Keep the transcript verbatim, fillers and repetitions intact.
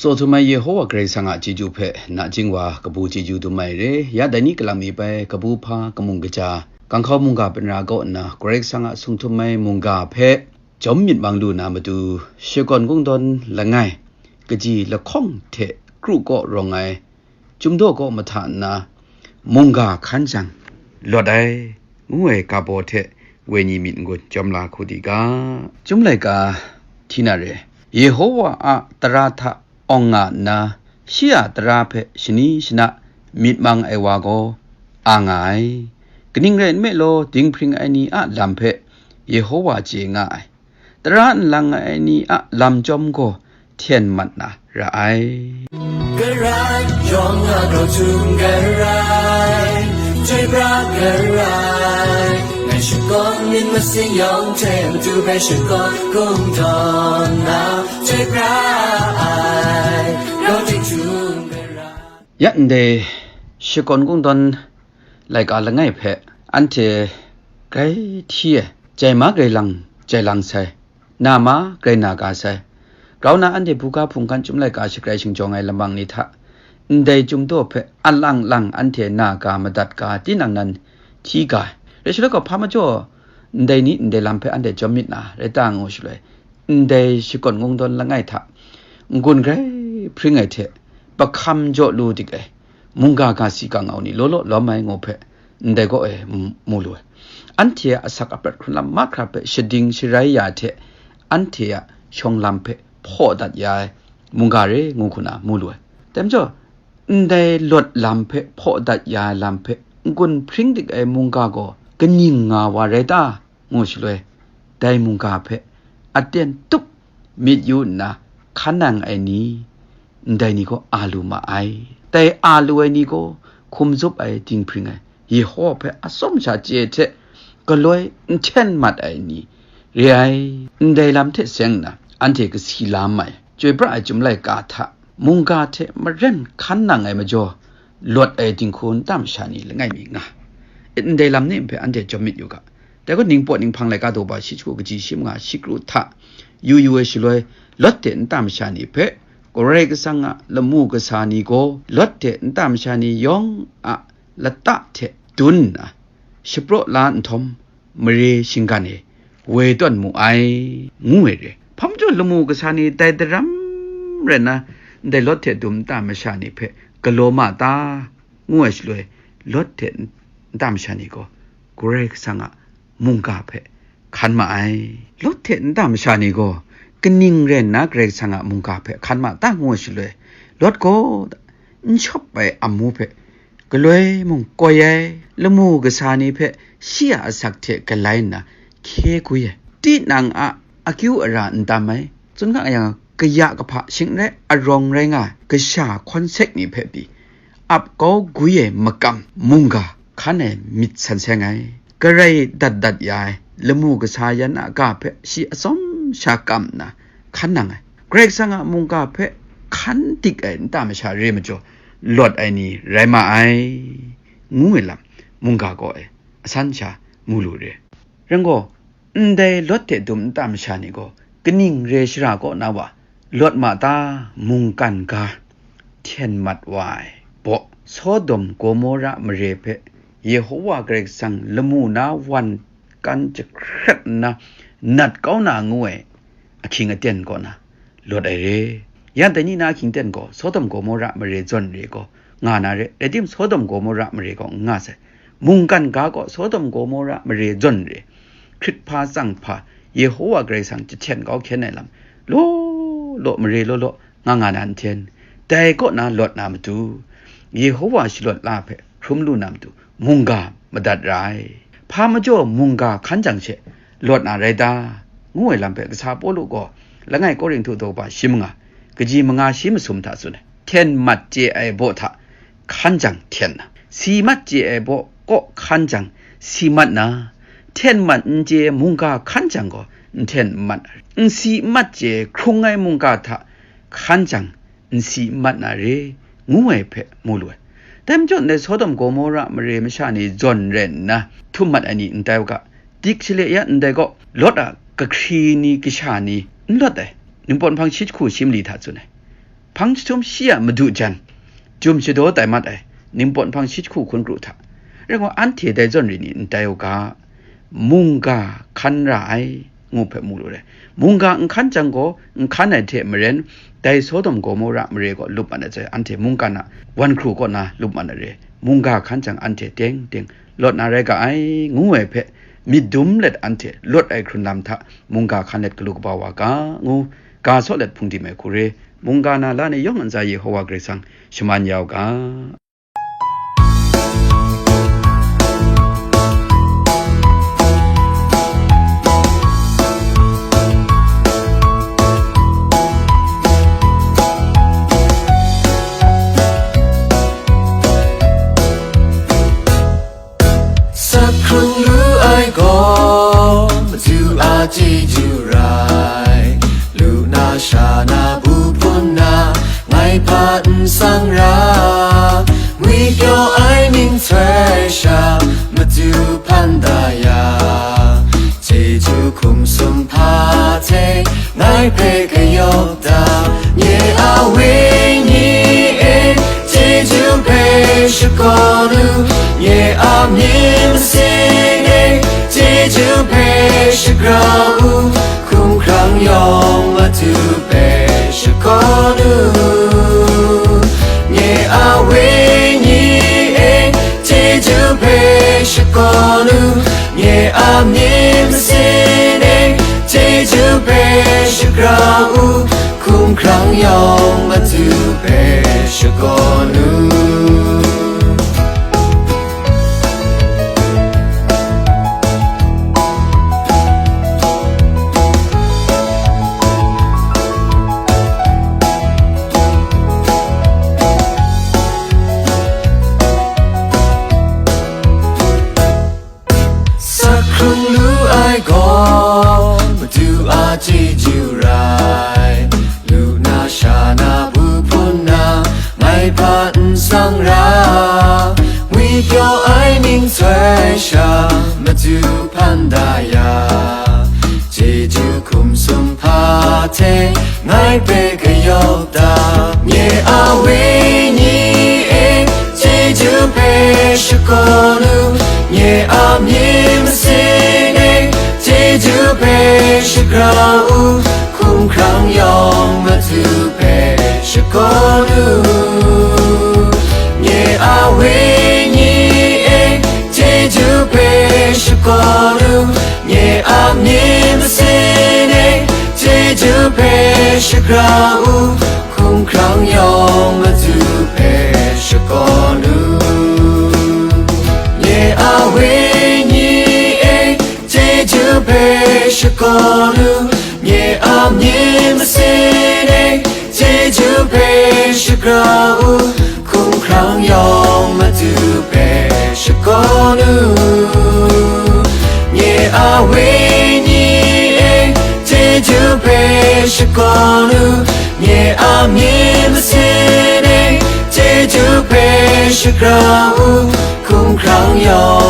Tsaw htum ai Yehowa Karai Kasang a chyeju hpe nachying wa kabu chyeju dum ai re. Ya dai ni galam mi bai kabu hpa kamung kaja, ganghkau mungga hpe nra kaw nna, Karai Kasang a sung htum ai mungga hpe jawm myit mang lu na matu, shakawn kungdawn langai, kaji lahkawng hte kru kaw rawng ai, Chyum daw kaw mahta nna, mungga hkan jang lawt ai, ngu ai ga baw hte wenyi myit n-gun jawm la hku di ga. Chyum laika hti na re, Yehowa a tara hta awng nga nna, shi a tara hpe shani shana myit mang ai wa gaw a nga ai. Kaning rai nme law, dinghpring ai ni a lam hpe Yehowa chye nga ai. Tara nlang ai ni a lam chyawm gaw hten mat na ra ai. Karai, yawng a grau htum karai, chyoi pra karai, ngai shakawn myit masin yawng hte matu hpe shakawn kungdawn na, chyoi pra ai, grau ting htum karai. Ya ndai shakawn kungdawn laika langai hpe anhte grai hti ai, jai ma grai lang, jai lang sai, na ma grai na ga sai. Grau na anhte buga hpung hkan chyum laika shagrai shingjawng ai lamang ni hta, ndai Chyum daw hpe alang lang anhte na ga madat ga tinang nan hti ga ai. Rai shaloi gaw, hpa majaw ndai ni ndai lam hpe anhte jawm myit na rai ta, ngu shaloi, ndai shakawn kungdawn langai hta n-gun grai hpring ai hte, pahkam jaw lu dik ai, mungga ga si ga ngau ni law law lawm ai ngu hpe, ndai gaw e mu lu ai. Anhte a asak aprat hkrun lam mahkra hpe shading sharai ya hte, anhte a shawng lam hpe hpaw dat ya ai mungga re ngu hku na mu lu ai. Dai majaw, ndai lawt lam hpe hpaw dat ya ai lam hpe n-gun hpring dik ai mungga gaw kaning nga wa rai ta? Ngu shaloi, dai mungga hpe aten tup myit yu nna hkan nang ai ni, ndai ni gaw a lu ma ai. Dai a lu ai ni gaw hkum zup ai dinghpring ai, Yehowa hpe atsawm sha chye hte galoi n hten mat ai ni re ai. Ndai lam hte seng nna, anhte kasi la mai, chyoi pra ai Chyum laika hta mungga hte maren hkan nang ai majaw, lawt ai dinghku nta masha ni langai mi nga. Ndai lam ni hpe anhte jawm myit yu ga. Dai gaw, Ningpawt Ninghpang laika daw ba shi jahku kaji shi manga shi kru hta yu yu ai shaloi, Lawt hte nta masha ni hpe Karai Kasang a lamu kasa ni gaw Lawt hte nta masha ni yawng a lata hte dun nna, shapraw la nhtawm, mare shinggan e woi tawn mu ai, ngu ai re. Hpa majaw lamu kasa ni dai daram rai nna, ndai Lawt hte dum nta masha ni hpe galaw ma ta? Ngu ai shaloi, Lawt hte nta masha ni gaw Karai Kasang a mungga hpe hkan ma ai. Lawt hte nta masha ni gaw kaning rai nna Karai Kasang a mungga hpe hkan ma ta? Ngu ai shaloi, Lawt gaw n shawp ai amu hpe galoi mung koi ai, lamu kasa ni hpe shi a asak hte galai nna hkye gwi ai, tinang a akyu ara n tam ai, tsun nga yang, kaya kahpa shing n rai, arawng rai nga ai kasha hkawn sek ni hpe pyi ap kau gwi ai makam mungga hkan ai myit san seng ai. Garai dat dat ya ai lamu kasa yan a ga hpe shi atsawm sha kam nna hkan nang ai. Karai Kasang a mungga hpe hkan dik ai nta masha re majaw, lawt ai ni rai ma ai, ngu ai lam mungga gaw e asan sha mu lu re. Rai gaw, ndai Lawt hte dum nta masha ni gaw kaning re shara kaw na wa, lawt ma ta? Mungkan ga hten mat wa ai baw, Sodom Gomora mare hpe Yehowa Karai Kasang lamu na wan kan jahkrat nna nat kau na ngu ai ahkying aten kaw na lawt ai re. Ya dai ni na ahkying ten gaw Sodom Gomora mare zawn re gaw nga na re, rai timung, Sodom Gomora mare gaw n nga sai. Mungkan ga gaw Sodom Gomora mare zawn re, hkrit hpa tsang hpa, Yehowa Karai Kasang jahten kau hkyen ai lam, law law mare law law nga nga na nhten, dai kaw na lawt na matu, Yehowa shalawt la hpe hkrum lu na matu, mungga madat ra ai. Hpa majaw mungga hkan jang she lawt na rai ta? Ngu ai lam hpe kasa Pawlu gaw langai Korinhtu daw ba shi manga, kaji manga shi masum hta tsun ai. Hten mat chye ai baw hta hkan jang hten na, si mat chye ai baw kaw hkan jang si mat na, hten mat n chye mungga hkan jang gaw n hten mat, n si mat chye hkrung ai mungga hta hkan jang n si mat na re, ngu ai hpe mu lu ai. Dai majaw, ndai Sodom Gomora mare masha ni zawn rai nna htum mat ai ni n tai u ga, dik shaloi ya ndai gaw, Lawt a kahkri ni kasha ni n lawt ai. Ningpawt Ninghpang shi jahku shi mali hta tsun ai. Hpang jahtum shi a madu jan, jum shadaw tai mat ai, ningpawt hpang shi jahku hkun kru hta, rai ngu anhte dai zawn ri ni n tai u ga, mungga hkan ra ai, ngu hpe mu lu re. Mungga n hkan jang gaw, n hkan ai hte maren, dai Sodom Gomora mare gaw lup mat ai hte, anhte mungkan a wan hkru kaw na lup mat ai re. Mungga hkan jang, anhte teng teng lawt na rai ga ai, ngu ai hpe myit dum let, anhte lawt ai hkrun lam hta mungga hkan let galu kaba wa ga, ngu ga saw let hpung di mai hku re, mungga na la ni yawng ntsa Yehova Karai Kasang shaman ya u ga. Sak hkrung lu ai gaw, Madu a chyeju rai, lu na sha na bu hpun na, ngai hpa n sang ra, ngwi pyaw ai nhtoi sha, Madu hpan da ya, chyeju hkum sum hpa hte, ngai hpe kayawp da, nye a wenyi e, chyeju hpe shakawn u, nye a myit masin e, chyeju hpe shagrau u, hkumhkrang yawng Madu hpe shakawn u, nye a wenyi e, chyeju hpe shakawn u, nye a myit masin e, chyeju hpe shagrau u, hkumhkrang yawng Madu hpe shakawn u. Sak hkrung lu ai gaw, Madu a chyeju rai, lu na sha na bu hpun na, ngai hpa n sang ra, ngwi pyaw ai ning soi sha, Madu hpan da ya, chyeju hkum sum hpa hte, ngai hpe kayawp da, nye a wenyi e, chyeju hpe shakawn u, nye a myit masin e, chyeju hpe shagrau u, hkumhkrang yawng Madu hpe shakawn u, nye a wenyi e, chyeju hpe shakawn u, nye a myit masin e, chyeju hpe shagrau u, hkumhkrang yawng Madu hpe shakawn u, nye a wenyi e, chyeju hpe shakawn u, nye a myit masin e, chyeju hpe shagrau u, hkumhkrang yawng Madu hpe shakawn u, nye a wenyi e, chyeju hpe shakawn u, nye a myit masin e, chyeju hpe shagrau u, hkumhkrang yawng